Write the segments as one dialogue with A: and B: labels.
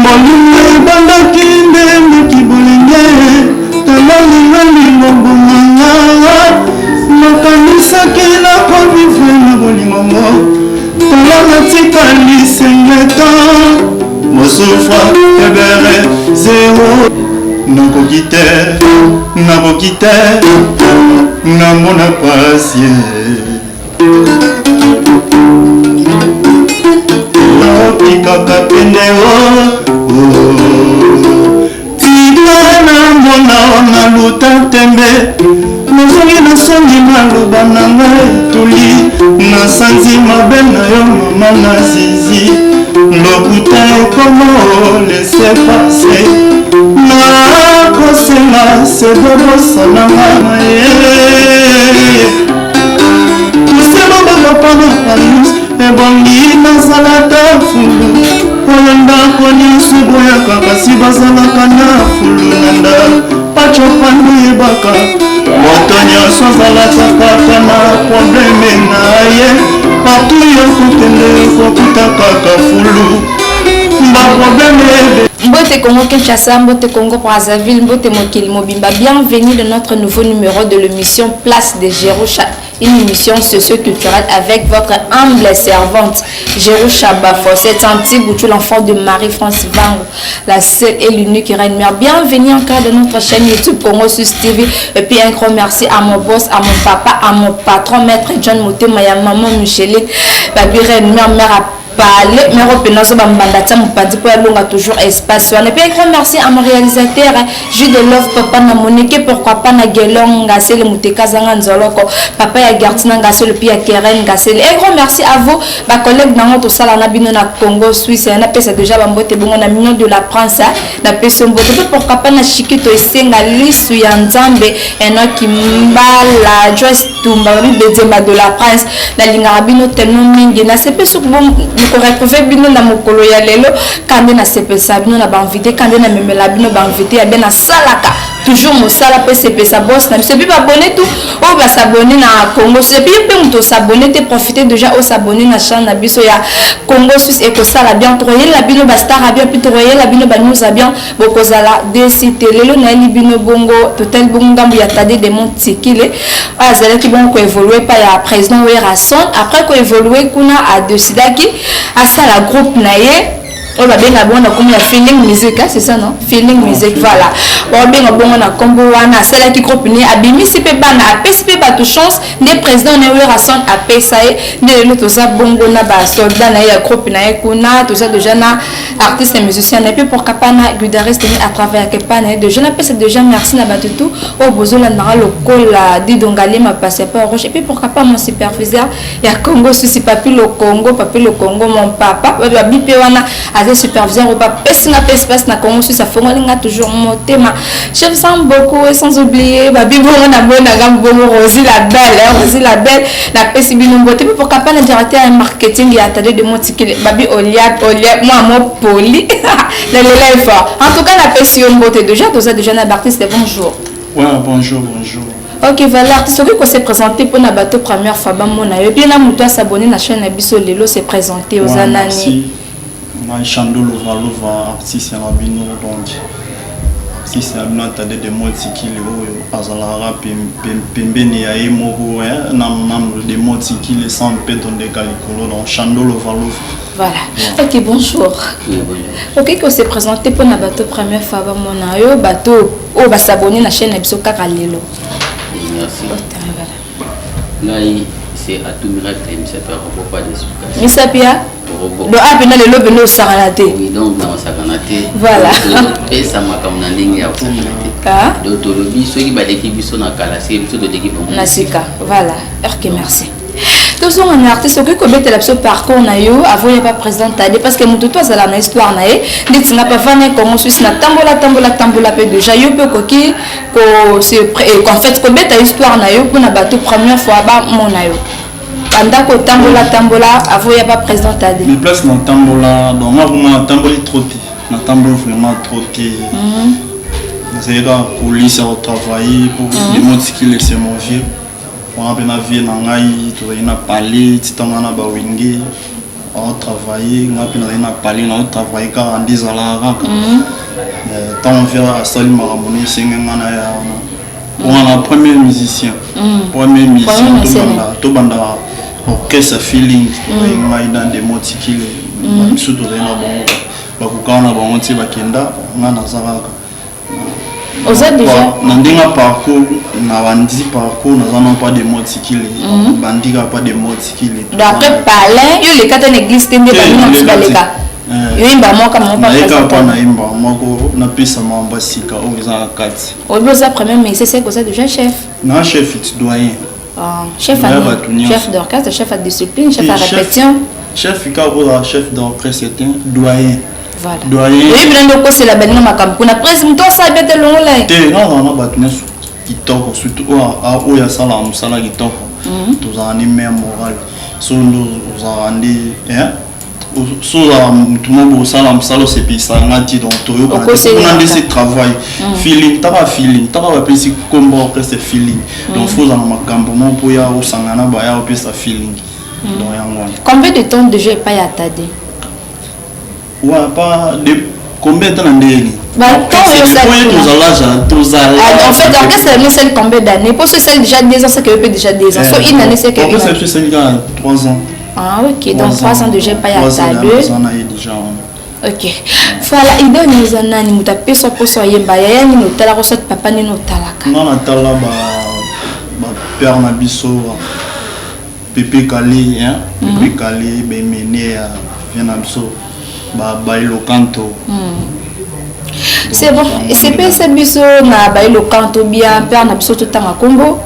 A: Bolingo ebandaki ndenge kibolenge, tala lelo lingo boma nga. Nakanisaki nakovivre na bolingo ngo, tala natikali singleton, mosufra ebere zero. Nakoki te, nakoki te, namona pasi. Kaka pene o tika na mona na luta tembe, nazongi na songi, maloba na ngai etuli, nasanzi mabe na yo mama na zizi, lokuta ekomo laisse passer, nakosenga se bobosananga na ye. Ebongi nazalaka fulu oyo ndako nyonso boyaka, kasi bazalaka na fulu na ndako paco panduyebaka moto nyonso azalaka kaka na problème na ye. Partout yo kokende, kokuta kaka fulu, baproblème ebe.
B: Mbote Congo Kinshasa, Mbote Congo Brazzaville, Mbote Mokili Mobimba. Bienvenue dans notre nouveau numéro de l'émission Place de Jerusha, une émission socio-culturelle avec votre humble servante Jerusha Bafo, c'est Anti l'enfant de Marie-France Vango, la seule et l'unique reine mère. Bienvenue encore de notre chaîne YouTube Congo Suisse TV. Et puis un grand merci à mon boss, à mon papa, à mon patron, Maître John Motema, à maman Micheline, la reine mère, mère à parler mère opena zo bambanda tia mopanzi mpo alonga toujours espace wana. Et puis un grand merci à mon réalisateur Jules de Love, papa na Monique, pourquoi pas na Gelong Ngasele Muteka zanga nzoloko, papa ya Gertina Ngasele, puis ya Keren Ngasele. Un grand merci à vous ba collègues nango tosala na bino na Congo Suisse. Na pesa déjà bambote bongo na Mignon de la Prince, na pesa mbote pe pourquoi pas na Chiquito esenga lisu ya Nzambe, Enoki Mbala, Joyce Tumba, babi Bedzemba de la Prince. Nalingaka bino tellement mingi, nasepe soki bokoretrouve bino na mokolo ya lelo. Kande nasepelisa bino na bainvité, kande namemela bino bainvité ya bien, nasalaka toujours mosala mpe sepesa boss na biso. Et puis baabonné tout oyo basabone na Congo Suisse, et puis mpe moto osabone te, profite déjà osabone na chaîne na biso ya Congo Suisse, ekosala bien. Tokoyela bino bastar ya bien, mpe tokoyela bino banews ya bien, bokozala déçus te. Lelo nayeli bino bongo totali bongo ngambo ya Tade de Montikile oyo azalaki bongo koévolue pa ya président Werason. Après koévolue kuna, adecidaki asala groupe na ye oyo babenga bongo na nkombo ya Feeling Music, c'est ça, non? Feeling Music, voilà, babenga bongo na nkombo wana. Asalaki groupe ne, abimisi mpe bana, apesi mpe bato chance nde président na ye Werason apesa ye. Nde lelo toza bongo na basoldat na ye ya groupe na ye kuna, toza déjà na artiste musicien na ye, mpe pourquoi pas na guitariste ni à travers kepa na ye. Déjà napesa déjà merci na bato tout oyo bozolandaka lokola Didongalema, passeport rouge, et puis pourquoi pas mon superviseur ya Congo Susi, Papi le Congo, Papi le Congo, mon papa babi mpe wana aza superviseur oyo bapesinga mpe espace na Congo Suisse, afongoli nga toujours motema. Je vous aime beaucoup. Et sans oublier babi bongo na bonanga bongo Rosie la Belle, Rosie la Belle, napesi bino mbote. Mpe pourquoi pas na directeur ya marketing ya Tade de Motikili, babi Oliab Oliab, mwa mo poli nalela effort. En tout cas napesi yo mbote. Déjà toza déjà na baartiste. Bonjour.
A: Ouais, bonjour, bonjour.
B: Ok, voilà, artiste, okoki kose présenter mpona bato première fois bamona yo, puis na moto asabone na chaîne na biso lelo, se présenter, oza nani?
A: Ngai Chando Lova, artiste ya bino, donc artiste ya bino Tade de Motikili oyo azalaka pembeni ya ye moko nanu de Motikili sans mpe tondeka likolo, donc Chando Lova Lova.
B: Voilà. Ok, bonjour.
C: Oui, bonjour.
B: Okoki kose présenter mpona bato première fois bamona yo, bato oyo basabone na chaîne na biso kaka lelo.
C: Merci.
B: Voilà.
C: Ngai c'est Atou Miracle, misapi ya robot, pas d'explication.
B: Misapi ya
C: robot.
B: Donc apena lelo pene osakana te.
C: Oui, donc na osakana te.
B: Voilà.
C: Tozopesa makambo na ndenge ya kosakana te.
B: Ah.
C: Donc tolobi soki baleki biso na kala, seke biso toleki bango
B: na sika. Voilà, ok, merci. Tozonga na artiste, okoki kobetela biso parcours na yo avant ya ba président Tade, parce que moto to azala na histoire na ye. Ndeti nga pavana Congo Suisse, na tambola tambola tambola mpe déjà yo mpe okoki en fait kobeta histoire na yo mpona bato première fois bamona yo, banda kotambola tambola avant ya ba président Tade.
A: Mais place natambola, donc nga vraiment natamboli trop te, natamboli vraiment trop te. Nazali kaka coulisse ya kotravailler pour Demotikile, c'est mon vieux wana mpe na vie na ngai. Tozali na palais ti ntango wana bawenge. Aotravaille, nga mpe nazali na palais, naotravaille kaka nde ezalaka kaka. Ntango vieux asali makambo na esenge nga na ya wana wana premier musicien, premier musicien. Tobanda orchestre Feeling, tozali ngai na Demo Tikile. Biso tozali na bango, bakokaka na bango ti bakenda, nga naza kaka.
B: Oza déjà
A: Na ndenge ya parcours, na bandi parcours, naza na pas Demo Tikile, bandi kaka pas Demo Tikile.
B: Donc après palais, yo oleka te na église te nde banino mosusu baleka, yoyimba moko moko?
A: Nayeka mpa nayimba moko, napesa makambo ya sika oyo eza na kati.
B: Oyebi oza premier mais c'est que oza déjà chef.
A: Na chef ti doyen.
B: Ah, chef à chef d'orchestre, chef à discipline, chef à répétition.
A: Chef kaka kozala chef d'orchestre te, doyen.
B: Voilà, doyen. Oyebi na nde okosela baninga makambo kuna, prise moto osala bien te, longola ye.
A: Te, nazala na bato nyonso kitoko, surtout oyo asalaka mosala kitoko. Tozala nde mare morale, so nde ozalaka nde so ozala motu moko osala mosala osepelisa nga ti. Donc toyokana kuna nde se travail Feeling. Taka Feeling, taka bapesi kombo orchestre Feeling, donc faut ozala makambo moko mpo ya osangana, baya opesa feeling. Donc yango wana.
B: Combien de temps déjà epai ya Tade?
A: Ouais, pas de combien de temps na ndenge?
B: Tozala. En fait, orchestre yango esali combien d'années? Mpo so esali déjà 2 ans, c'est que yo mpe déjà 2 ans, so une année, c'est que
A: orchestre biso esali kaka 3 ans.
B: Ah ok, donc 3 ans déjà epai ya Tade. Ok, voilà. Idole eza nani? Moto apesa mposo ayemba, yaya nini otalaka, soit papa nini otalaka?
A: Nga natala bapère na biso, Pepe Kale, Pepe Kale, bemene ya vieux na biso Bailokanto.
B: C'est bon, esepelisa biso na Bailokanto bien, père na biso totanga nkombo.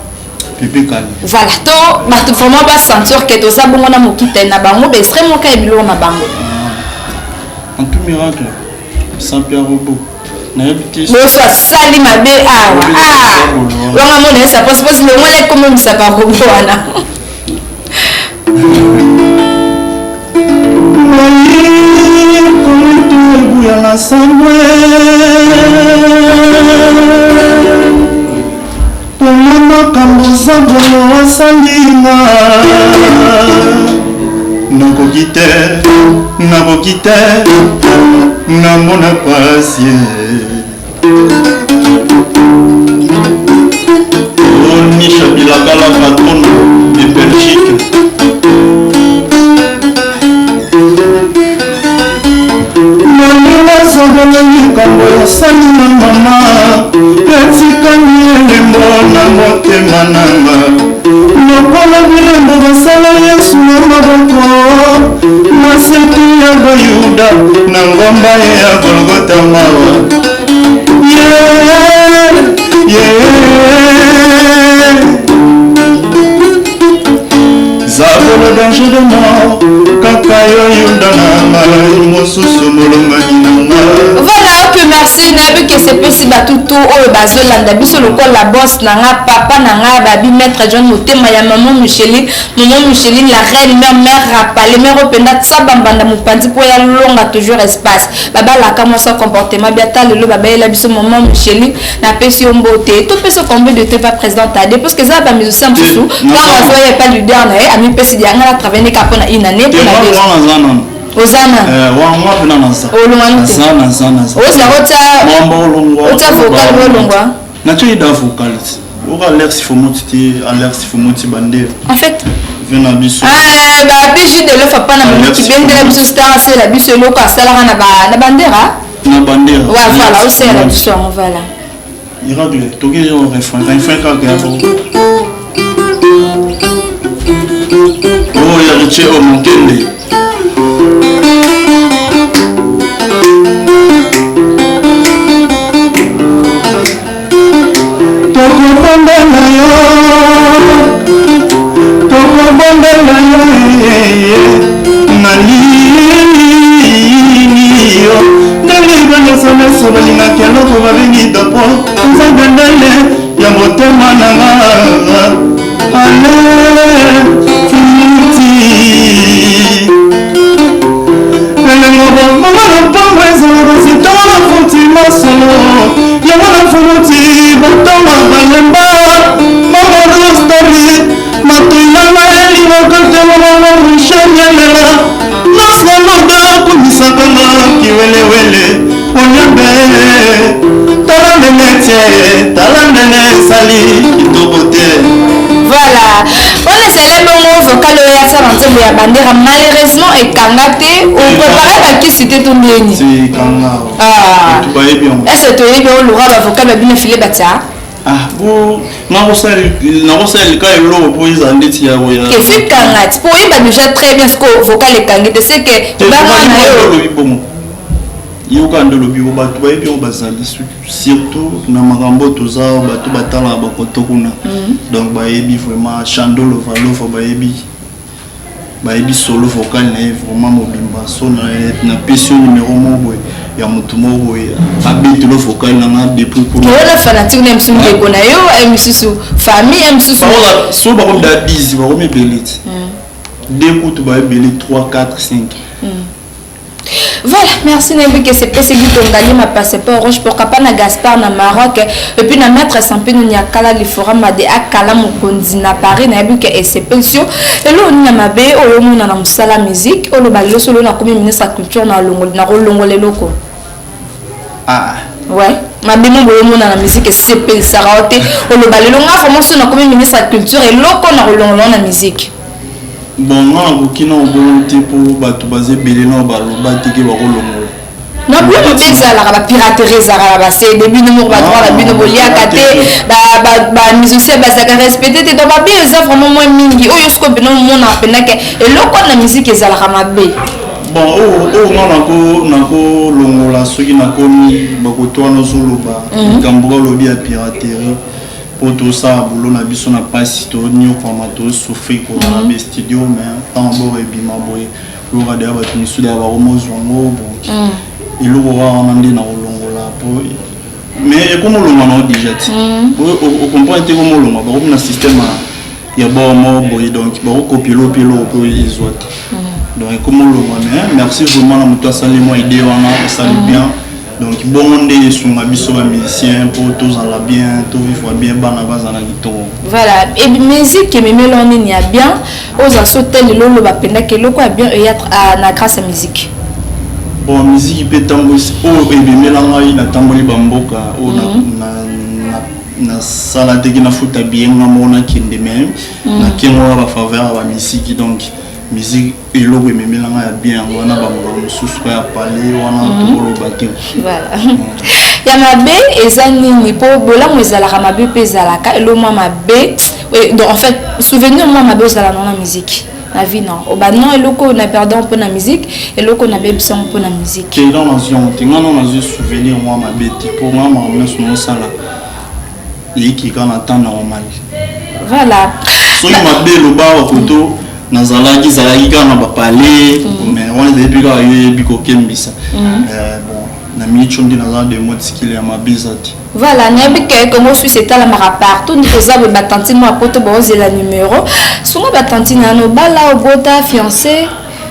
A: Pepe Kale.
B: Voilà, to bato vraiment basentir ke toza bongo na mokita na bango, baextrait moko ya biloko na bango.
A: En tout miracle sans Pierre Robot, nayebi te.
B: Boso asali mabe awa wanga mona yesa posi longola ekomomisaka robo wana.
A: Ebuyanga sambwe mpona makambo zabolo asalinga, nakoki te, nakoki te, namona pasi. Nisha Bilakala, patronne de Belgique. Nazobola likambo osali na mama, etikali elembo na motema nanga lokola bilembo basala Yesu na maboko maseki ya Bayuda na ngomba ye ya Golgota. Mawa ye Zabolo, danger de mort, kaka yo Yuda na ngai, mosusu molongani na ngai.
B: Voilà, ok, merci. Nayebi ke sepesi bato tu oyo bazolanda biso lokola boss na nga, papa na nga, babi maître John Motema ya maman Micheline, maman Micheline la reine mère, mère rapale, mère oyo mpenza tia bambanda mopanzi mpo ya longa toujours espace. Babalaka mwasi comportement bia ta lelo babayela biso. Maman Micheline, napesi yo mbote. Topesi combien de temps pa président Tade? Parce que eza bamusicien mosusu, ntango azoya epa leader na ye, amipesi dianga na travaille ndeka mpona une année, mpona
A: deux.
B: Ozana.
A: Wanga mpena naza.
B: Olongwani te?
A: Naza, naza.
B: Ozala otya vocal, olongwa.
A: Natya ida vocal oka Alex Fomoti te, Alex Fomoti bande.
B: En fait
A: ve na biso.
B: Babi de lofa pa na moki bendela biso star, asala biso eloko asalaka na bandera.
A: Na bandera.
B: Ouais, voilà, osala biso yango, voilà.
A: Miracle toki yo refrain, refrain kaka ya oyo ya Riche oyo mokende. Tokobondela yo, tokobondela yo, nalingi yo ndenge nyonso nyonso balingaki eloko babengi dopo. Nzambe ndele ya motema na nga, ale futi elengo mama lopango ezalaka sitongo na futi masolo yango na fuluti botongo balemba mama rostori matoi nanga elingaka te mama Michel Yelela. Onyambe tala ndenge tie tala ndenge esali kitoko te.
B: Voilà, wana ezali bongo vocal oyo asala nzembo ya Bandera. Malheureusement ekanga te. Oprépare bakisi te to ndeni?
A: Ekanga.
B: Ah.
A: Bayebi yango.
B: Ese toyebi yango lora bavocal babino file batia.
A: Ah bo nakosala lika eloko mpo ezala ndeti ya
B: kefi kanga ti mpo oyeba déjà très bien siko vocal ekangi te, c'est que banga na yo.
A: Olobi bongo, yoka nde olobi bo bato bayebi yango, bazali surtout na makambo toza bato batalaka bakoto kuna. Donc bayebi vraiment Chando Lovalova, bayebi solo vocal na ye vraiment mobimba. So napesi yo numéro moko boye ya motu moko boye abetelo vocal na nga depuis kuna.
B: Wana fanatique na misusu, ndeko na yo ya misusu, famille ya misusu.
A: So bakomi da 10, bakomi ebele ti de kutu baebele 3, 4, 5.
B: Voilà, merci. Nayebi ke sepesi bitongali ma passeport rouge, pourquoi pas na Gaspard na Maroc et puis na maître Sampino Niakala Liforama de Akala mokonzi na Paris. Nayebi ke esepelisi yo. Eloko nini ya mabe oyo omona na mosala musique, oloba lelo solo nakomi ministre ya culture na kolongola eloko?
A: Ah.
B: Ouais, mabe mo boye omona na musique esepelisaka yo te, oloba lelo nga vraiment so nakomi ministre ya culture, eloko na kolongola na musique?
A: Bon, nga nakoki na obongo te mpo bato baza ebele na baloba te ke bakolongola.
B: Na biloko mpe ezalaka bapiraterie, ezalaka na baCD bino moko, badroit na bino boliaka te, bamusicien bazalaka respecte te. Donc babe eza vraiment mwa mingi oyo sikoyo mpena omonaka mpena ke eloko na musique ezalaka mabe.
A: Bon, oyo nga nakolongola soki nakomi bakoto wana ozoloba likambo ka olobi ya piraterie, mpo tosala boulot na biso na mpasi, tonyokwama, tosouffrir kozala na bastudio, mais ntango boko ebima boye, oyoka deya bato misusu deya bakomozwa yango. Bon, eloko kaka wana nde na kolongola po mais ekomolongwa nango déjà ti ocomprendre te, ekomolongwa, bakomi na système ya bor moko boye, donc bakokopiela mpe eloko mpo ezwa te. Donc ekomolongwa, mais merci vraiment na moto asali mwa idée wana, esali bien. Donc bongo nde esunga biso bamusicien mpo tozala bien, tovivre bien, bana bazala kitoko.
B: Voilà, et musique ememeli nini ya bien? Ozala so te lelo oloba mpendaka eloko ya bien eya na grâce ya musique.
A: Bon, musique mpe ntango oyo ebemela ngai, natamboli bamboka oyo nasala teke nafuta biyenga moko nakende, mais nakengo wana bafaveur ya bamisiki. Donc musique eloko ememela ngai ya bien yango wana. Bamoko mosusu ka ya pale wana tokoloba te.
B: Voilà, ya mabe eza nini? Mpo bolamu ezalaka, mabe mpe ezalaka. Elo mwa mabe, donc en fait souvenir mwa mabe ozala nango na musique na vie, non oba non, eloko na perdon mpo na musique, eloko nabebisa mpo na musique?
A: Te, nga nazwi yango te. Nga no nazwi souvenir mwa mabe te, mpo nga makambo nyonso naosala eyeki kaka na temps normal.
B: Voilà.
A: Soki mabe eloba bakoto nazalaki ezalaki kaka na bapale, mais wana ezali mpe kaka yo yebi kokembisa. Bon, na miniti oyo nde naza de motikile ya mabe eza te.
B: Voilà, nayebi ke Congo Suisse etalamaka partout. Nde toza boye, batantine mwa poto baozela numéro sunga batantine wana. Obala, obota, fiancé?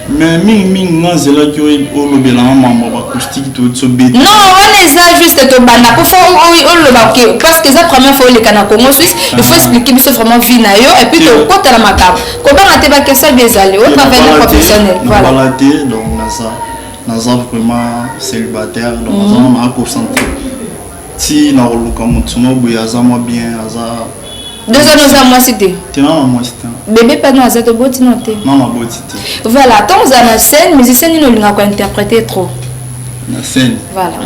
A: Mais mingimingi nga azelaki olobelanga mambo ya baacoustique tobeti.
B: Non, wana eza juste tobanda po fo oloba ke parce que eza première fois oleka na Congo Suisse, il faut expliquer biso vraiment vie na yo et puis tokota na makambo. Kobanga te, baquestion bi ezali o travail professionnel.
A: Voilà, nabala te, donc naza vraiment célibataire, donc naza na concentré ti na koluka motu moko boye aza mwa bien, aza
B: 2 ans oza mwasi te?
A: Te, na mwasi te.
B: Bébé mpe no aza, toboti no te?
A: Na naboti te.
B: Voilà, ntango ozala na scène, musicien nini olingaka kointerpréter trop?
A: Na scène?
B: Voilà.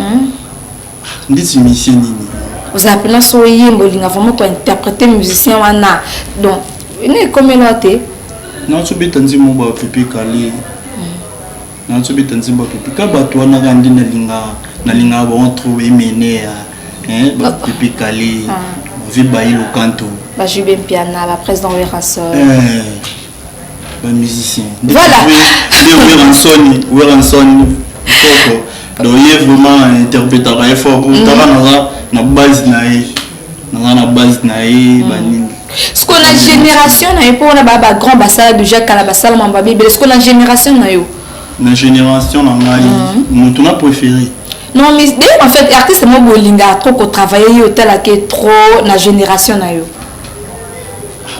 A: Ndeti musicien nini?
B: Ozala mpena so oyemba, olinga vraiment kointerpréter musicien wana, donc ne ekomela te?
A: Nazobeta nzembo bapepe kale, nazobeta nzembo bapepe ka bato wana kaka nde nalingaka bango trop, emene ya bapepe kale, ve bayi lokanto.
B: BaJB Mpiana, baprésident Werrason.
A: Bamusicien.
B: Voilà.
A: Nde Werrason koko, donc ye vraiment interprétaka ye fort, taka naza na base na ye, naza na base na ye banini.
B: Siko na génération na ye, mpo wana baa bagrand basala déjà kala, basala mambo babebele, siko na génération na yo?
A: Na génération na ngai, moto na préféré?
B: Non, mais d'ailleurs en fait artiste mo bolinga trop kotravaille ye, otalaki trop na génération na yo?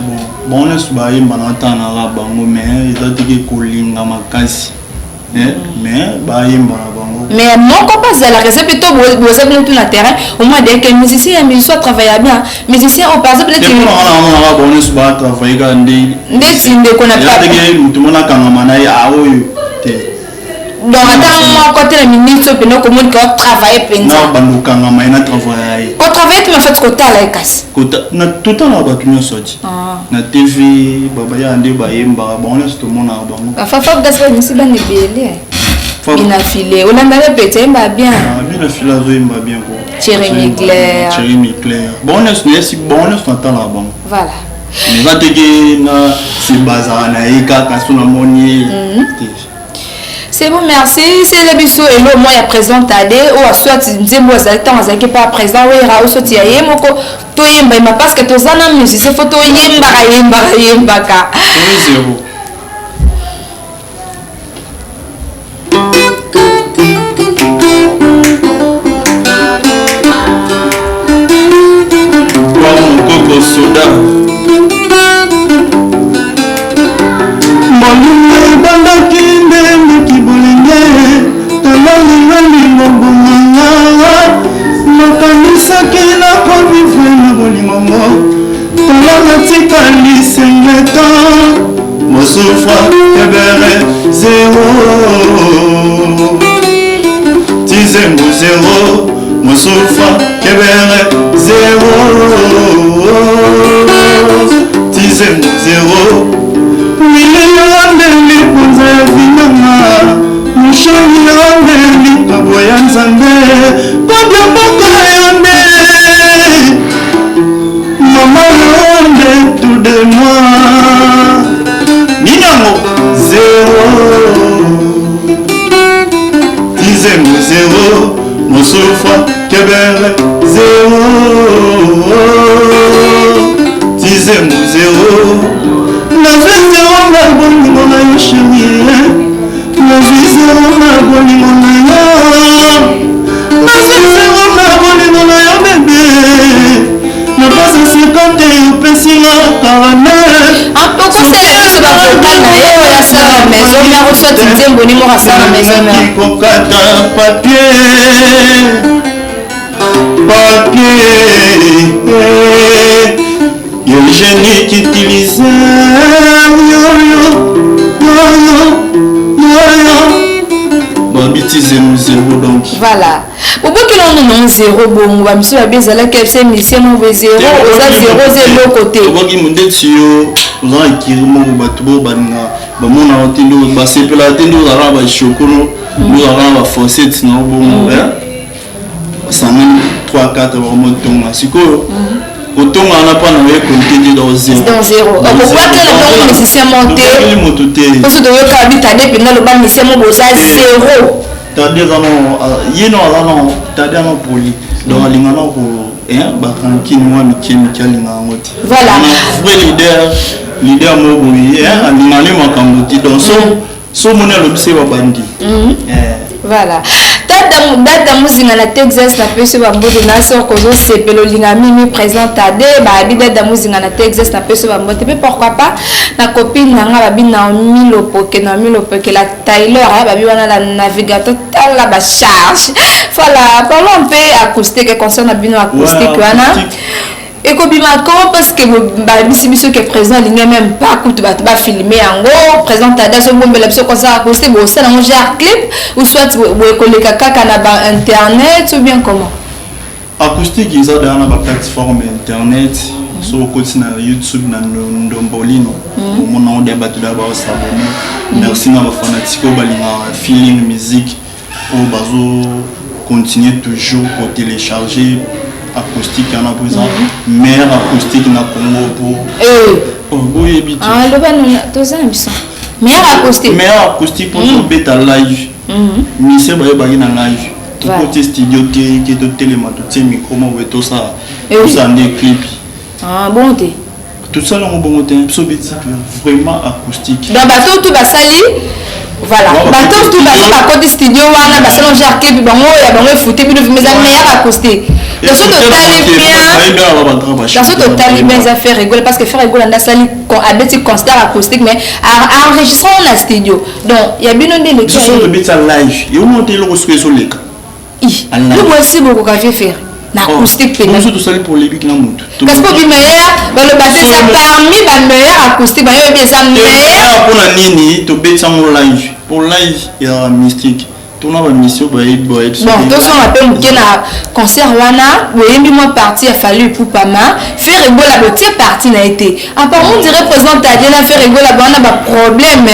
A: Bon, bango nyonso bayemba na ntana naka bango, mais eza teke kolinga makasi, mais bayemba na bango.
B: Mais moko mpe azalaka, eza mpe to boza bino tu na terrain, au moins deke musicien ya musicien atravailla bien, musicien oyo par exemple neti
A: Namonaka bango nyonso batravaille kaka nde
B: ndeti ndeko na
A: eza ndenge motu mona akangama na ye aoyo te.
B: Donc ata moko te na minute oyo mpena okomonika otravaille mpenza.
A: Na bando okangama ye na travaille ye.
B: Kotravaille te, ma fati kotala ye kasi.
A: Na totalaka bato nyonso ti na TV babaya nde bayembaka, bango nyonso tomonaka bango.
B: Bafafa gasi bamisi bana ebele bina file olandaka pete ayemba bien.
A: Bina file azoyemba bien ko.
B: Thierry Mugler.
A: Thierry Mugler, bango nyonso nayesi, bango nyonso natalaka bango. Eza teke na se bazala na ye kaka so namoni ye te.
B: C'est bon, merci. C'est la biso elo moi ya président Tade ou soit nzembo azali ntango azalaki pa président Wera ou soit ya ye moko toyemba yemba, parce que toza na musicien, faut toyembaka yembaka yembaka.
A: Zéro. Mokoko soda bolingo ebandaki ndenge bolenge talalingalingo bomanga, nakanisaki nakovivre na bolingo ngo, tala natikali singleton, mosufa ebere zero tizembu zero, mosufa kebere zero tizembu zero, wileyandeli mponza ya vinanga moshoni yandeli kabo ya Nzambe kobia mboka yonde mama yonde tout de moi ninango zero tizembu zero, mosufa kebere zero tizembu zero, nazwi zero na bolingo na yo chérie, nazwi zero na bolingo na yo, nazwi zero na bolingo na yo bébé, napasa 50, opesinga 49.
B: Okosala biso bavocal na ye oyo asala na Maison Mère ou soit nzembo ni moko asala na Maison Mère.
A: Kokata papier papier, Eugénie utilisait yo yo yo yo yo babiti zero zero donc.
B: Voilà, obokeli wana non zero, bongo bamisu babi ezalaki fc musicien moko boye zero, oza zero, oza eloko te.
A: Obaki ndeti yo oza na kiri moko, bato bo balinga bamonaka te nde basepelaka te nde ozalaka na bashokono, nde ozalaka na bafossette na bongo basangani 3 4 bakomotonga. Sikoyo kotonga wana mpa na yo ekonte te, donc zero.
B: Donc zero, okobwakela ntongo musicien moko te.
A: Tobwakeli moto te.
B: Poso toyoka bitade mpenza, loba musicien moko boza zero.
A: Tade aza no, ye no aza no, Tade aza poli, donc alinga no ko batranquille mwa mike mike, alinga yango te. Vrai leader, leader moko boye alinga ne makambo te, donc so omoni alobi se babandi.
B: Voilà, data Mozinga na Texas, napesi bambote na soko ozosepela olinga mimi président Tade, babi dada Mozinga na Texas, napesi bambote mpe pourquoi pas na copine na nga babi Naomi Lopoke, Naomi Lopoke la Taylor, babi wana la navigateur, tala bacharge. Voilà, parlons mpe acoustique, concert na bino acoustique wana ekobima quand? Parce que babisi biso ke président alingi même pas kutu bato bafilme yango. Président Tade azobombela biso concert acoustique, bosala yango genre clip ou soit boyekoleka kaka na bainternet ou bien comment?
A: Acoustique eza daya na baplateforme internet. So okoti na YouTube na Ndombolino, omona ngo deya, bato daya baosabone. Merci na bafanatike oyo balingaka feeling musique, oyo bazo continuer toujours kotélécharger acoustique wana mpo eza meilleur acoustique na Congo po boyebi te.
B: Loba toza na biso meilleur acoustique.
A: Meilleur acoustique mpo tobeta live, musicien bayebaki na live, tokoti studio te ke totelema totie micro moko boye, tosala tosala nde clip.
B: Bon te.
A: Tosala yango bongo te, biso beti vraiment acoustique.
B: Donc bato tu basali Voilà, bato tu bato bakoti studio wana, basala genre kebi bango ya bango efute bino vime, eza meilleur acoustique. Donc so totali bien, donc so totali bien, eza Ferre Gola, parce que Ferre Gola nde asali, abeti concert acoustique, mais enregistré na studio. Donc ya bino nde eleki.
A: Biso tobetisa live, yo mo te eloko soki ezoleka.
B: Yo mwasi bokoka vie Ferre na acoustique
A: mpe. Biso tosali polémique na motu.
B: Kasi mpo bimeilleur baloba te, eza parmi bameilleur acoustique, bayobi eza meilleur.
A: Mpona nini tobetisa yango live? Po live ezalaka mystique, tona bamission bayebi bayebi.
B: Bon, tozonga mpe moke na concert wana. Boyembi mwa partie ya Fally Ipupa, ma Ferre Gola botie partie na ye te. Apparemment, on dirait président Tadie na Ferre Gola bana baproblème.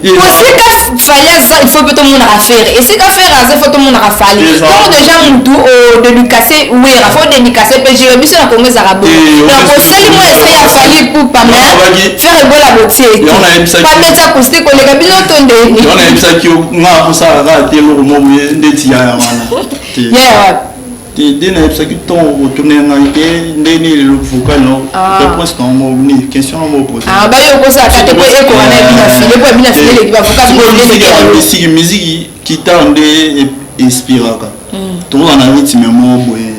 B: Esika Fally aza, il faut mpe tomonaka Ferre. Esika Ferre aza, il faut tomonaka Fally. Ntango déjà mutu odédicace Wera, faut odédicace mpe jiro. Biso na Kongo ezalaka boye. Donc osali mwa ese ya Fally Ipupa, mais Ferre Gola botie te, pabeti acoustique koleka bino to ndeni?
A: Yango nayebisaki yo, nga akosala kaka te eloko moko boye ndeti yaya wana te.
B: Yaya wapi?
A: Te, nde nayebisaki ntongo otune ngai te ndeni lelo vocal no réponse na ngo ni question na moko pose.
B: Ah, bayo okosala te po ekoka na ebina file, po ebina file eleki bavocal.
A: Musique, musique guitare nde inspiraka. Tokoza na rythme moko boye,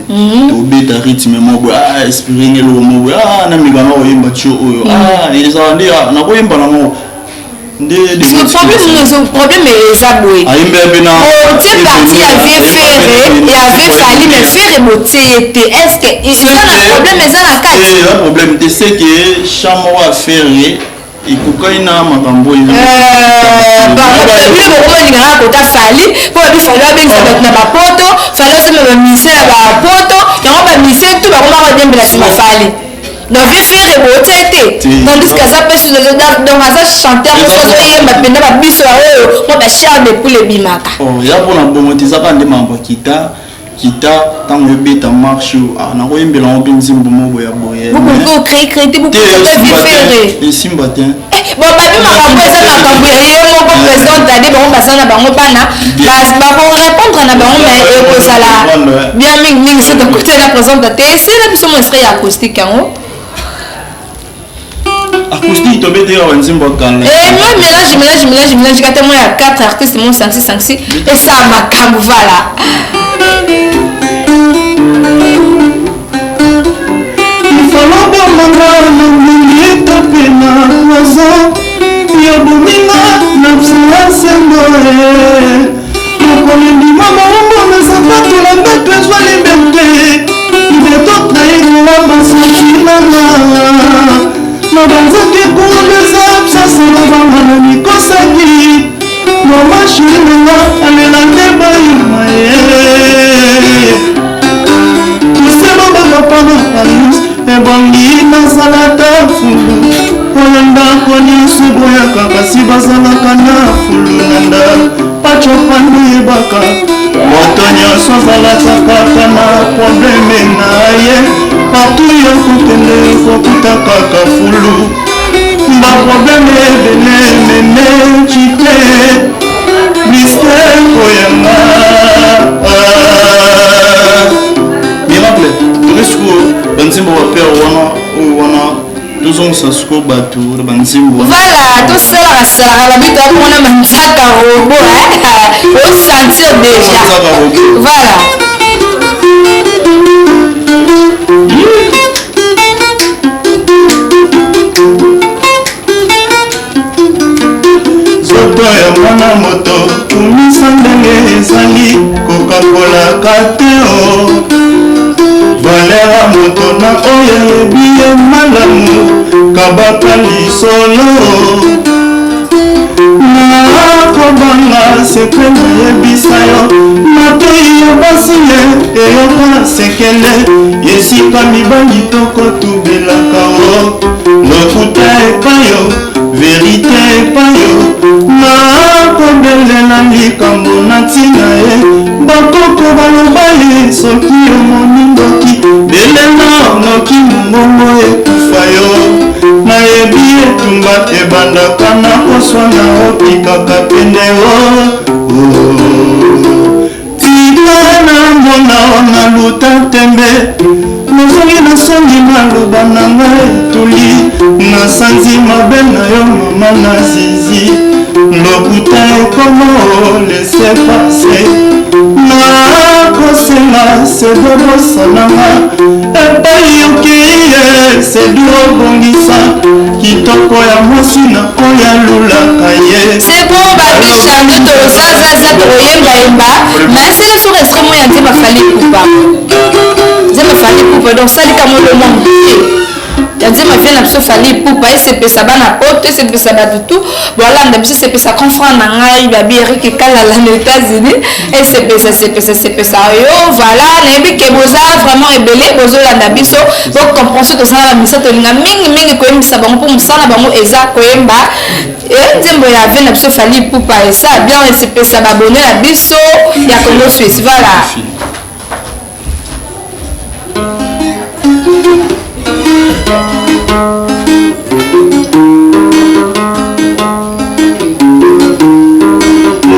A: tobeta rythme moko boye, ah, inspire nge eloko moko boye, ah, nameka na koyemba tio oyo, ah, ezala nde nakoyemba nango nde.
B: Problème eza boye.
A: Ayembela mpe na
B: Botie partie ya vie Ferre, ya vie Fally, mais Ferre botie ye te. Est ce que eza na problème, eza na kati?
A: Eza problème te, c'est que chant moko ya Ferre ekokani na makambo oyo.
B: Bino bokomalingaka kota Fally mpo babi Fally abengisa bato na bapoto, Fally osomba bamusicien na bapoto, yango bamusicien tu bakomaka kodiembela nsima Fally. Donc vie Ferre botie te, tandis que aza mpe, donc aza chanteur moso azoyemba mpenza babiso ya oyo mpo bachair de poule ebimaka.
A: Ya mpona bongo te, eza kaka nde makambo ya kita kita. Ntango ebeta marche, nakoyembela yango mpe nzembo moko ya boye.
B: Bocrée te, bokosaka vie Ferre.
A: Esimba te.
B: Bon, babi makambo eza makambo ya ye moko président Tade. Bango baza na bango bana, bakorépondre na bango, mais ekozala bien mingimingi soki tokotela président te. Esala biso mo esprit ya acoustique yango.
A: Acoustique tobeteka banzembo ya kala.
B: Moi mélange, mélange, mélange, mélange kate moi ya 4 artistes mo 5 6 5 6, esa makambo, voilà.
A: Ifalo bomanga na ngungi etape na poison yobominga na psiasembo. Mokolo ndima maombo na sapato na mbeto ezwa liberté, liberté otrahir basentimanga na banzaki ekundeza absence na banga na mikosaki. Mama chéri nanga alela nde bayuma ye toselobaka mpona Paris, ebongi nazala ta fulu oyo ndako nyonso boyaka, kasi bazalaka na fulu na ndako paco panduyebaka. Moto nyonso azalaka kaka na problème na ye. Partout yo kokende, kokuta kaka fulu, baproblème ebele. Meme cite mystère koyanga miracle. Toke sikoyo banzembo bapere wana oyo wana, tozongisa sikoyo bato na banzembo.
B: Voilà, tosalaka salaka babi toakomona manzaka robot osentir déjà. Voilà.
A: Nzoto ya mwana moto kumisa ndenge ezali kokakolaka te o valeur ya moto na oyo ayebi ye malamu kabaka lisolo. Nakobanga sekre nayebisa yo, matoi ya basi ye eyoka sekele. Esika mibali tokotubelaka o lokuta epayo, vérité epayo. Nakobelela likambo na ntina ye, bakoko baloba ye: soki omoni ndoki, belela noki mongongo ekufa yo. Nayebi etumba ebandaka na koswana, opikaka pende o tika na mona na luta tembe, nazongi na songi, maloba na ngai etuli. Nasanzi mabe na yo mama na zizi lokuta ekomo laisse passer nakosenga sedo bosananga epai okei ye sedu obongisa kitoko ya mwasi na oyo alulaka ye.
B: C'est bon babi chante tozazaza tokoyembayemba mais sele soki extrait moko ya nzembo Fally Ipupa nzembo Fally Ipupa donc salika molo mwa moke ya nzembo vie na biso Fally Ipupa esepesa bana poto esepesa bato tout bolanda biso esepesa confrère na ngai babi Eric Kalala na États-Unis esepesa sepesa sepesa yo voilà nayebi ke boza vraiment ebele bozolanda biso bocomprendre so toza na bamisa tolinga mingi mingi koyembisa bango mpo mosala na bango eza koyemba e nzembo ya vie na biso Fally Ipupa esa bien esepesa babone na biso ya Congo Suisse voilà.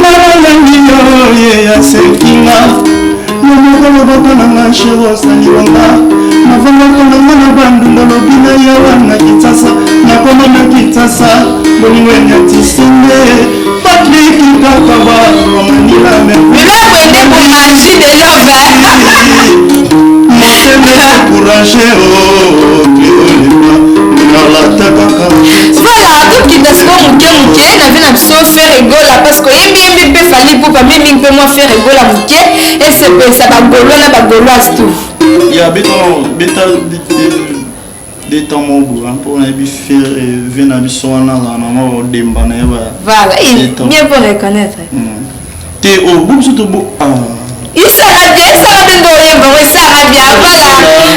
A: Nalangi yo ye asekinga yo moko loboko na nga shero osaliwanga navandaka na nga na bandundu alobi na yawa na Kinshasa nakoma na Kinshasa bolingo enyatisi nde Patrik Kakaba Manila.
B: Biloko ende bo magie de love.
A: Motema encourage o nalata kaka.
B: Voilà, tokita sikoyo moke moke na vie na biso Ferre Gola parce que oyembi yembi mpe Fally Ipupa mingi mpe mwa Ferre Gola moke esepelisa bagaulois na bagauloise tout.
A: Ya beta beta de temps moko boye mpo nayebi Ferre vie na biso wana azala na mwa odemba na ye.
B: Voilà, bien pour reconnaître.
A: Te o bo biso to bo
B: Esala bien, esala mpe nde oyemba ngo esala bien. Voilà,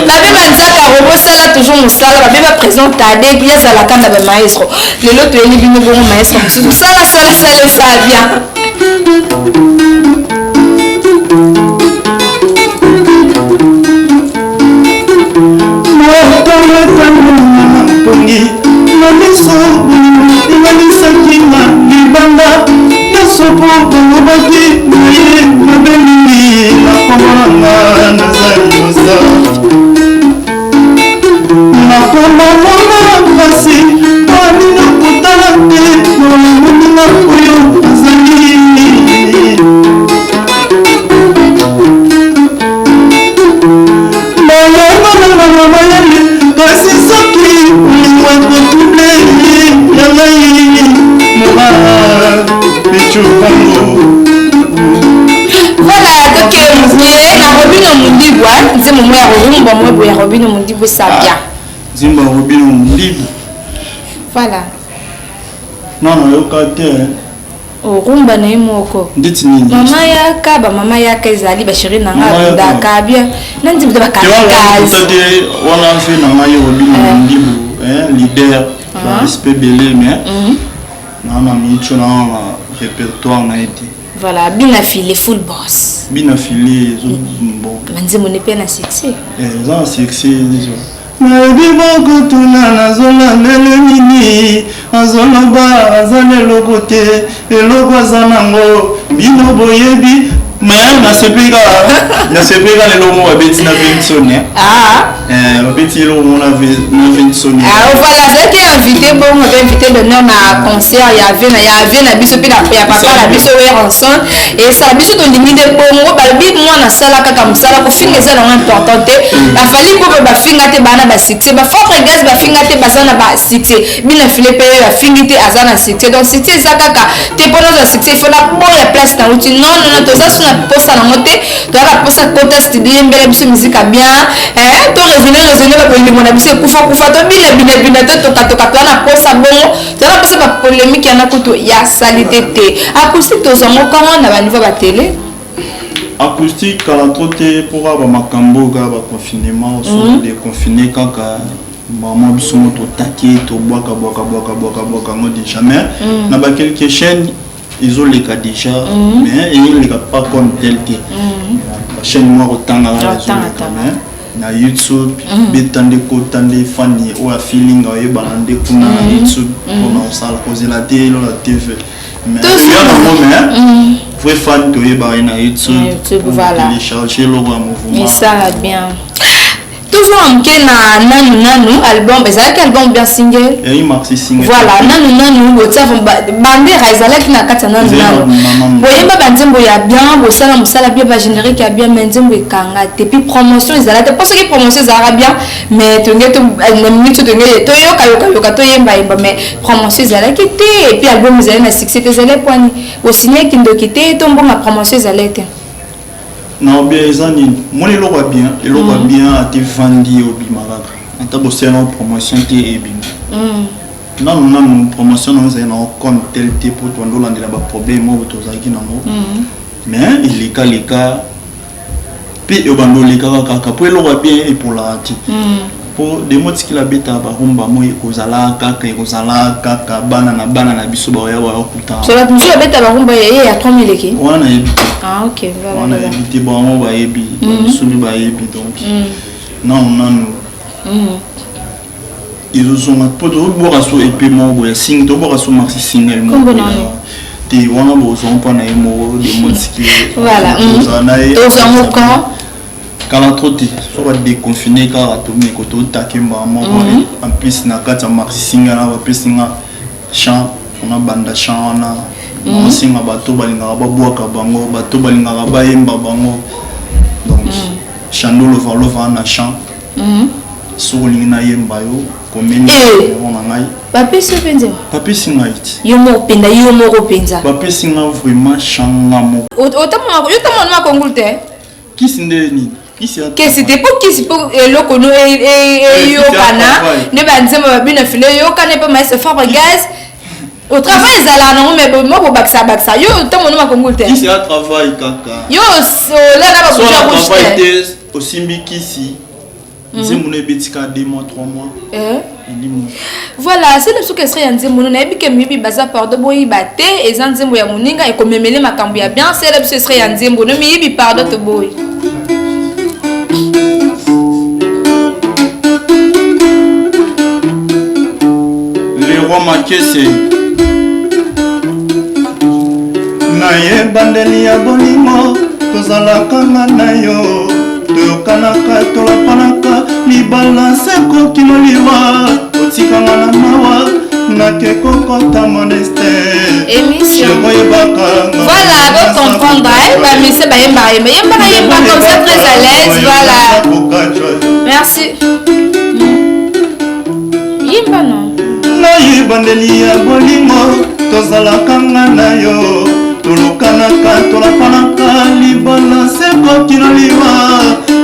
B: babe banzaka robosala toujours mosala babe baprésident Tade puis azalaka na bamaestro lelo toyeli bino bongo maestro mosusu sala sala sala esala bien.
A: Pongi na miso elalisaki nga libanda nyonso mpo balobaki naye mabe mingi nakomona nga naza inosa nakomamona mpasi panino kotala te moninga oyo azali bayangonangana mayele kasi soki olingo ekotrouble ya ngai moba pecukango.
B: Voilà, toke moke na Robino Mundibu nzembo mo ya korumba mo boye ya Robino Mundibu esa bien.
A: Nzembo ya Robino Mundibu.
B: Voilà.
A: Non, nayoka te.
B: Orumba na ye moko.
A: Ndeti nini?
B: Mama yaka, bamama yaka ezali basheri na nga abundaka bien na nzembo te bakamikaze.
A: Te wana mpe na ngai Robino Mundibu leader, barespect ebele mais naa na micho naa na répertoire na ye te.
B: Voilà, bina file full boss.
A: Bina file ezo bon.
B: Banzembo ne mpe na succès.
A: Eza na succès déjà. Nayebi bokotuna nazolandele nini azoloba aza na eloko te eloko aza nango bino boyebi mais nasepeli kaka nasepeli kaka eloko moko babeti na Vinson. Babeti eloko moko na Vinson.
B: Voilà, azalaki invité bongo mpe invité d'honneur na concert ya vie na ya vie na biso mpe ya papa na biso Werrason esala biso tolingi nde bongo balobi mwana asala kaka mosala kofinga eza nango important te bafali mpo bafinga te baa na basuccès bafabregas bafinga te baza na basuccès bina file mpe bafingi te aza na succès donc succès eza kaka te mpo nazwa succès ifo naboya place na uti non non non toza so na posa nango te toyaka posa kota studio yembela biso musique ya bien to raisonne raisonne babolimo na biso ekufa kufa to bina bina bina to tokatoka toza na posa bongo toza na posa bapolémique yana kutu ya salite te acoustique tozwango kango na baniveau batele.
A: Acoustique kala trop te mpo kaka bamakambo kaka baconfinement so déconfiné kaka mama biso mo totaki tobwaka bwaka bwaka bwaka bwaka yango déjà mais na baquelques chaînes ezoleka déjà mais ezoleka pas comme tel te bachaîne moko kotanga kaka ezoleka mais na YouTube beta nde kota nde fani oyo afilinga oyebana nde kuna na YouTube mpona kosala kozela te elola TV mais ya nango mais vrai fan toyebaka ye na YouTube.
B: YouTube, voilà.
A: Télécharger eloko ya mouvement.
B: Esala bien. Tozonga moke na nanu nanu album, ezalaki album bien single.
A: Yayi maxi single.
B: Voilà, nanu nanu botia bandera ezalaki na kati ya nanu nanu. Boyemba ba nzembo ya bien, bosala mosala bien, ba générique ya bien, mais nzembo ekanga te. Puis promotion ezalaki te. Mpo soki promotion ezalaka bien, mais tonge to na minute tonge toyoka yoka yoka toyemba yemba, mais promotion ezalaki te. Et puis album ezali na succès te, ezali pwani. Osigne kindoki te, to mbongo ya promotion ezalaki te.
A: Na bien eza nini? Moni eloko ya bien, eloko ya bien ate vandi obima kaka. Ata bosala na promotion te ebima. Nanu nanu promotion nango ezali nango comme tel te mpo tobanda olandela baproblème oyo tozalaki nango. Mais eleka leka mpe ebanda olekaka kaka mpo eloko ya bien epolaka te. Mpo demo tikila abetaka barumba moi ekozala kaka, ekozala kaka bana na bana na biso baoya bayokuta.
B: So bato mosusu babeta barumba ye ya 3000 eke.
A: Wana yebi te.
B: Ah ok, voilà.
A: Wana yebi te, bango bayebi, bamisuni bayebi. Donc nanu nanu ezozonga mpo tozobwaka so epe moko boye single, tobwaka so maxi single moko
B: Kombo
A: boye.
B: nani?
A: Te wana bozwa mpa na ye moko demotiki.
B: Voilà.
A: Ozala na ye.
B: Tozwa ngo quand?
A: Kala trop te, so badéconfine kaka tomeko totake mbala moko. En plus na kati ya maxi single na bapesi nga chant mpona banda chant wana, naosenga bato balingaka babwaka bango, bato balingaka bayemba bango. Donc chando lovalova na chant, soki olingi nayemba yo, komeni
B: Eh.
A: numéro na ngai.
B: Bapesi yo mpe nzembo?
A: Bapesi ngai ti.
B: Yo moko mpenza, yo moko mpenza.
A: Bapesi nga vraiment chant nga moko.
B: Otamona yo tamona makongulu te?
A: Kisi nde nini? Kisi ya
B: Kesi te, mpo kisi mpo eloko no eyokana nde banzembo babino file eyokana mpe maestro Fabregas au travail ezalaka nango, mais mo bobakisa bakisa yo ntango makongulu te.
A: Kisi ya travail kaka.
B: Yo olala
A: so
B: babuja
A: na
B: rouge
A: travail
B: te.
A: Te, osimbi kisi, nzembo no ebetika 2 mois, 3 mois, elimo.
B: Voilà, sele soki extrait ya nzembo no, nayebi ke miyibi baza, pardon, boyiba te, eza nzembo ya moninga, ekomemele makambo ya bien. Sele biso extrait ya nzembo no, miyibi pardon, toboyi.
A: Le roi Makese na ebandeli ya bolingo, tozalaka nga na yo, toyokanaka, tolapanaka libala seko kino liwa. Otikanga na mawa, nake kokota modeste.
B: Émission.
A: Oyebaka.
B: Voilà, vous comprendre, hein? Bah, mais c'est bah, yemba, yemba, yemba, yemba, comme ça, très à l'aise, voilà. Merci. Yemba, non.
A: Na ebandeli ya bolingo, tozalaka nga na yo, tolokanaka, tolapanaka libala seko kino liwa.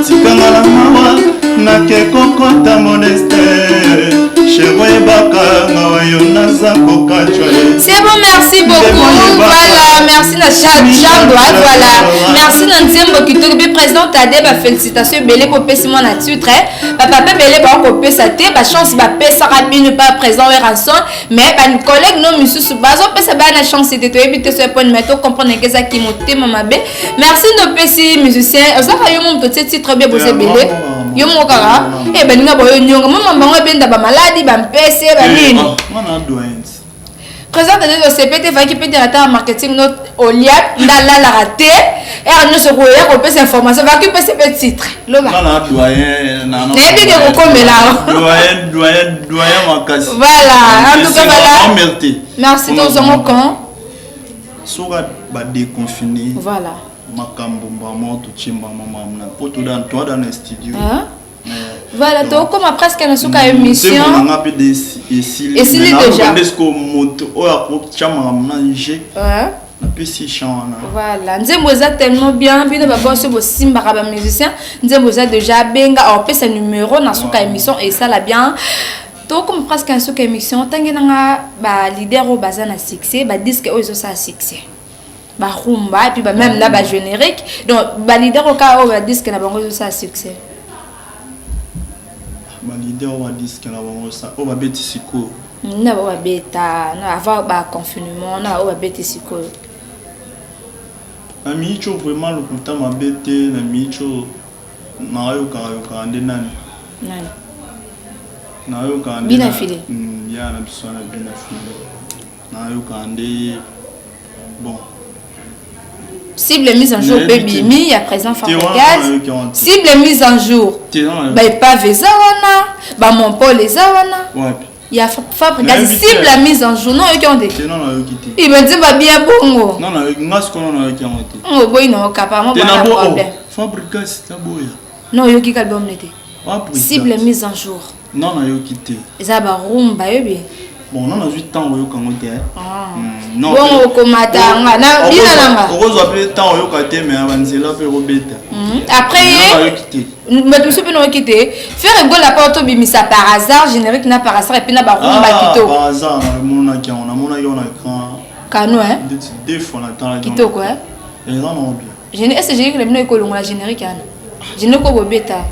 A: Tikanga na mawa, nake kokota modeste. Chéri, oyebaka ngawa yo naza kokatwa ye.
B: C'est bon, merci beaucoup. Voilà, merci na Chandwa, voilà. Merci na Nzembo Kitoko, puis président Tade, ba félicitations ebele pour pesi moi na titre. Papa pe bele ba ko pesa te, ba chance ba pesa bino pas président Werrason, mais ba collègue no misusu bazo pesa ba na chance te, to yebi te so point, mais to comprendre que ça ki motema mabe. Merci no pesi musicien. Ozaka yo mo to titre bien bosse bele. Yo mo kaka, eh baninga boyo nyonga, mama bango benda ba maladi, ba mpese, ba nini.
A: Mwana doyen.
B: Président Tade, osepe te, faki mpe te ata marketing no olia nde alalaka te ere nyonso koya kopesa information, faki pesa mpe titre, loba.
A: Nga na doyen.
B: Nayebi ke kokomela.
A: Doyen, doyen, doyen makasi.
B: Voilà, en tout cas, voilà.
A: Merci.
B: Merci, tozongo quand?
A: Soka badéconfine makambo mbama, totie mbama makambo na po toda na studio.
B: Hein? Voilà, tokóma presque na suka ya émission.
A: Nzembo na nga mpe de esili.
B: Esili déjà.
A: Nde siko moto oyo akotya makambo na nge, napesi chant wana.
B: Voilà, nzembo eza tellement bien. Bino baboso bosimbaka bamusicien, nzembo eza déjà, abenga, opesa numéro na suka émission, esala bien. Tokóma presque na suka émission. Ntange nanga baleader oyo baza na succès, badisque oyo ezosala succès, barumba et puis bameme na bagénérique, donc baleader oyo kaka oyo badisque na bango ezosala succès.
A: Baleader oyo badisque na bango oyo babeti sikoyo?
B: Na bao babeta na avant baconfinement, na oyo babeti sikoyo.
A: Na miicho vraiment lokuta mabe te, na miicho nayokaka yokaka nde nani?
B: Nani?
A: Nayokaka nde
B: Bina File.
A: Ya na biso wana, Bina File, nayokaka nde bon.
B: Cible mise en jour mpe bimi ya président Fabregas. Cible mise en jour, baépave eza wana, bamompole eza wana ya Fabregas. Cible mise en jour, non, oyoki yango te? Ibanzemba bien bongo. Oboyi na okapa mo bana problème.
A: Fabregas taboya.
B: Non, oyoki ka album nete Cible mise en jour?
A: Non, nayoki te.
B: Eza barumba, yobi.
A: Bon, non, nazwi ntango oyoka yango te.
B: Bongo okomata nga na bina nanga.
A: Okozwa mpe ntango oyoka te, mais banzela mpe ekobeta.
B: Après ye bato mosusu mpe nayoki te. Ferre Gola mpo tobimisa Par hasard, générique na Par hasard, et puis na barumba kitoko.
A: Par hasard, namonaki yango, namonaki yango na écran.
B: Kano.
A: Deux fois natalaki.
B: Kitoko.
A: Eza nango
B: bien. Est ce générique na bino ekolongola générique wana, générique oyo bobeta?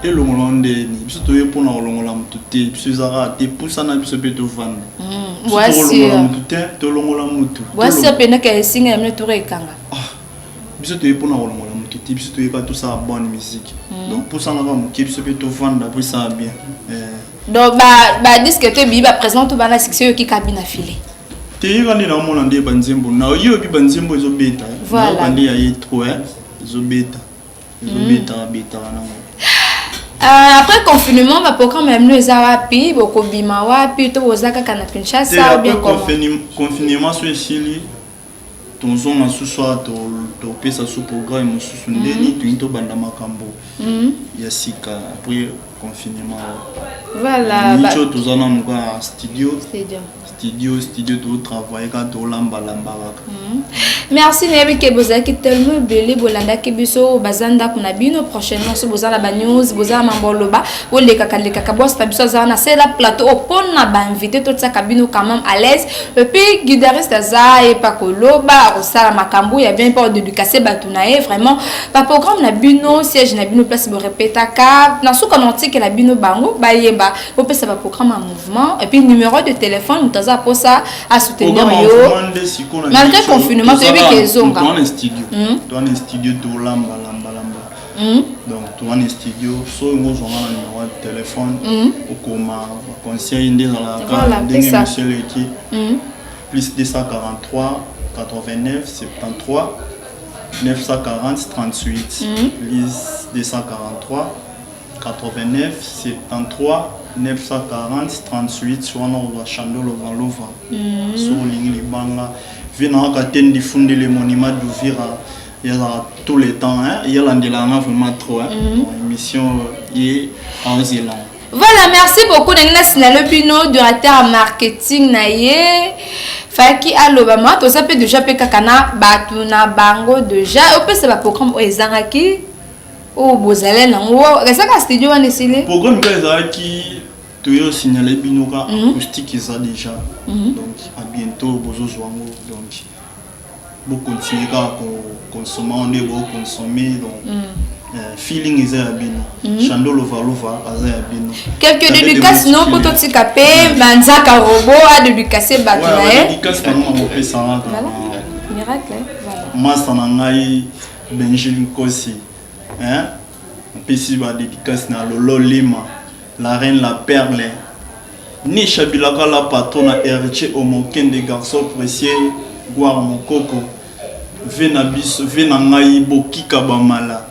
A: Elongola ndeni? Biso toye mpona kolongola motu te. Biso ezaka te, pusana biso mpe tovanda. Tolongola motu te, tolongola motu.
B: Bwasi apendaka esinga ya bino toko ekanga.
A: Biso toye mpona kolongola motu te. Biso toyeka tosala bonne musique, donc pusanaka moke, biso mpe tovanda po esala bien.
B: Donc badisque to ebiyi, baprésident to bana succès, oyoki kabina file?
A: Teyeka nde naomona nde banzembo na yo, oyebi banzembo ezobeta, nayoka nde ya ye trop ezobeta, ezobetaka betaka nango.
B: Après confinement, baprogramme ya bino eza wapi? Bokobima wapi to boza kaka na Kinshasa ou bien comment?
A: Confinement so esili, tozonga susu awa, topesa su programme mosusu ndeni toyini tobanda makambo ya sika après confinement.
B: Voilà.
A: Nico, toza nanu kaka studio, studio, studio, totravaille kaka, tolambalamba kaka.
B: Merci. Nayebi ke bozalaki tellement ebele, bolandaki biso, baza ndako na bino. Prochainement, so boza na banews, boza na mambo oloba, bolekaka lekaka. Bosta biso aza wana, sela plateau mpona bainvité, totiaka bino quand même à l'aise. Et puis guitariste aza yepa koloba, akosala makambo ya bien mpo odédicace bato na ye. Vraiment, baprogramme na bino, siège na bino, place borepetaka, na suka na otikela bino bango bayeba, bopesa baprogramme ya mouvement et puis numéro de téléphone, moto aza mposa asoutenir yo malgré confinement, toyebi ke ezonga.
A: Towana studio, towana studio, tolamba lamba lamba. Donc towana studio, so oyo ozwanga na numéro ya téléphone, okoma baconseil nde ezalaka ndenge monsieur eleki: plus 243 89 73 940 38, plus 243 89 73 940 38. Wana ozwa Chando Lovalova. So olingi libanga vie na kaka te, ndifundele monument d'Uvira ezalaka tout le temps, yelandelaka nga vraiment trop. Émission ye aozela.
B: Voilà, merci beaucoup. Ndenge nasinalo bino directeur marketing na ye faki aloba ma toza mpe déjà mpe kaka na bato na bango déjà opesa baprogramme oyo ezangaki, oyo bozala nango, ezaka studio wana esili.
A: Programme kaka ezalaki, toyo osignale bino ka acoustique eza déjà, donc à bientôt bozozwa yango. Donc bocontinue kaka koconsommer nde boconsommer. Donc feeling eza ya bino, Chando Lovalova aza ya bino.
B: Quelque dédicace no mpo totika mpe banzaka robo adédicace bato na ye.
A: Dédicace nango nakopesanga.
B: Miracle.
A: Masa na ngai Benjil Nkosi, napesi badédicace na Lolo Lima, la reine, la perle, Nisha Bilaka, la patron na héritier Omokende, garçon précieux Gwar Mokoko, ve na biso, ve na ngai Bokika Bamala,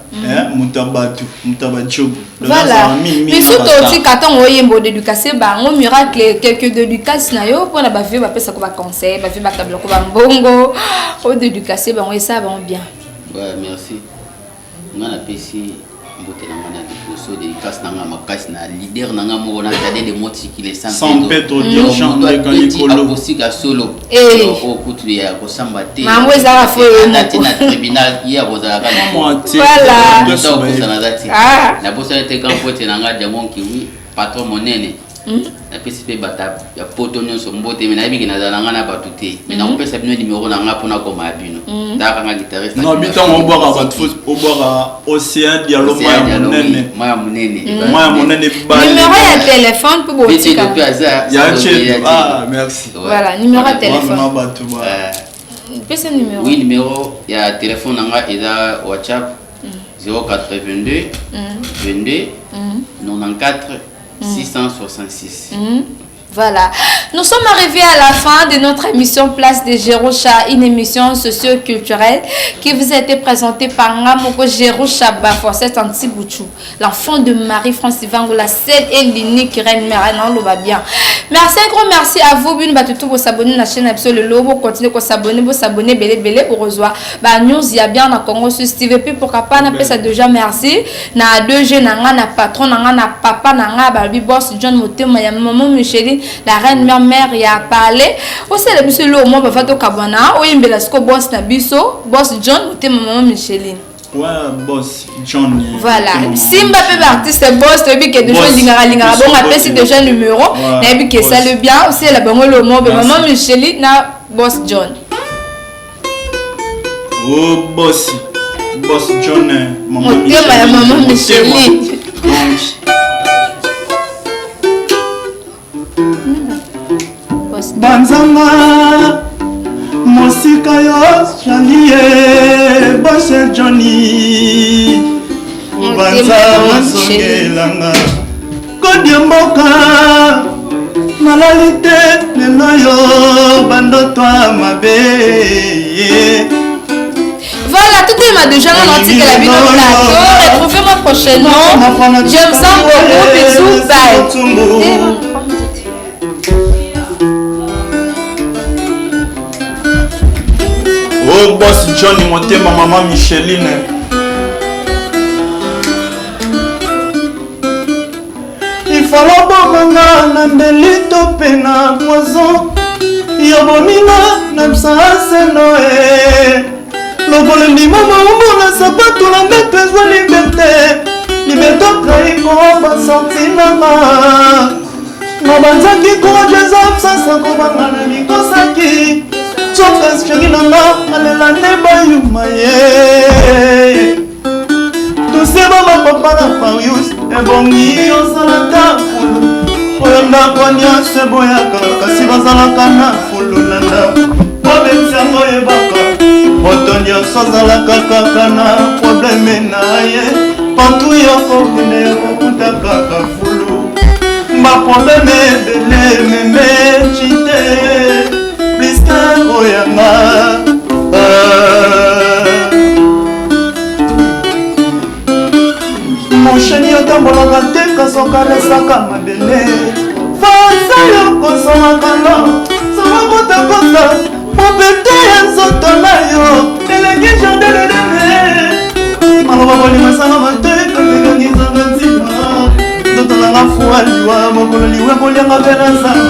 A: moto ya bato, moto ya bajobo.
B: Voilà, biso totika ntango oyemba, odédicace bango. Miracle, quelque dédicace na yo mpona bavie bapesako baconseil, bavie bakabelako bambongo, odédicace bango, esala bango bien.
C: Ouais, merci. Nga napesi mbote na nga na liboso, dédicace na nga makasi na leader na nga moko na Tade de Motikile.
A: San Pedro, dirigeant ndeka likolo.
C: Akosika solo oyo kutu ya kosamba te.
B: Mambo ezalaka fo ye
C: moko na tribunal, ye akozalaka.
B: Voilà.
C: Naza te, nabosani te grand pote na nga Diamond Kiwi, patron monene. Napesi mpe bato ya poto nyonso mbote. Me nayebi ke nazala na nga na bato te, me nakopesa bino nimero na nga mpona koma ya bino taka nga guitariste.
A: Non, bitango obwaka bato, faut obwaka Océan Dialo, mai ya monene.
C: Mai ya monene.
A: Mai ya monene.
B: Numéro ya téléphone mpo botika.
C: Mpe aza.
A: Ya Chedo, ah merci.
B: Voilà, numéro ya téléphone.
A: Bato ba
B: pesa numéro.
C: Oui, numéro ya téléphone na nga eza WhatsApp 082 22 94 666.
B: Voilà. Nous sommes arrivés à la fin de notre émission Place de Jerusha, une émission socio-culturelle qui vous a été présentée par Ngamoko Jerusha Baforcet Antibouchou, l'enfant de Marie-France Ivango, la seule et l'unique reine mère. Non, va bien. Merci, un grand merci à vous. Bino batutu pour s'abonner à la chaîne Absol le Lobo. Continuez à s'abonner, vous s'abonner, belé belé pour recevoir. Bah, news, il y a bien dans Congo sur TV. Puis pourquoi pas, on appelle ça déjà merci. Na 2G, na na patron, na na papa, na nga, babi boss John Motema, ya maman Micheline, la reine mère mère ya parler. Osala biso lo mo ba fato kabwana, oyimbela siko boss na biso, boss John Motema, maman Micheline.
A: Ouais, boss John.
B: Voilà. Simba pe artiste boss, toyebi ke déjà lingaka lingaka bongo apesi déjà numéro, nayebi ke ça le bien, osala bango lo mo be maman Micheline na boss John.
A: Oh boss, boss John,
B: maman Motema ya maman Micheline.
A: Banzanga mosika yo jalie boss Johnny banza ozongelanga kodi ya mboka nalali te lelo yo bandoto ya mabe.
B: Voilà, tout est ma déjà dans l'article la vidéo plateau. Retrouvez-moi prochainement. Je vous aime beaucoup. Bisous. Bye.
A: Oh boss Johnny Motema, maman Micheline. Ifalo bomanga na mbeli to mpe na poison yo bominga na msaseno e lokolo ndima maumbu na sapatu na mbeto ezwa liberté liberté otraiko basorti nanga nabanzaki courage eza absence kobanga na mikosaki soka chéri nanga alela nde bayuma ye toseba bapapa na Farius ebongi osalaka fulu oyo ndako nyonso eboyaka kasi bazalaka na fulu na ndako obebisaka oyebaka moto nyonso azalaka kaka na probleme na ye partout yokokende yokokuta kaka fulu baprobleme ebele meme chite pliske oyanga. Mosheni otambolaka te kasi okaresaka mabele fasa yo kosomaka lo somakotakosa mopete ya nzoto na yo eleki jandelelele maloba bolingo esalama te katekangizanga ntina nzoto nanga fuwa liwa mokolo liwa kolianga mpe nazanga.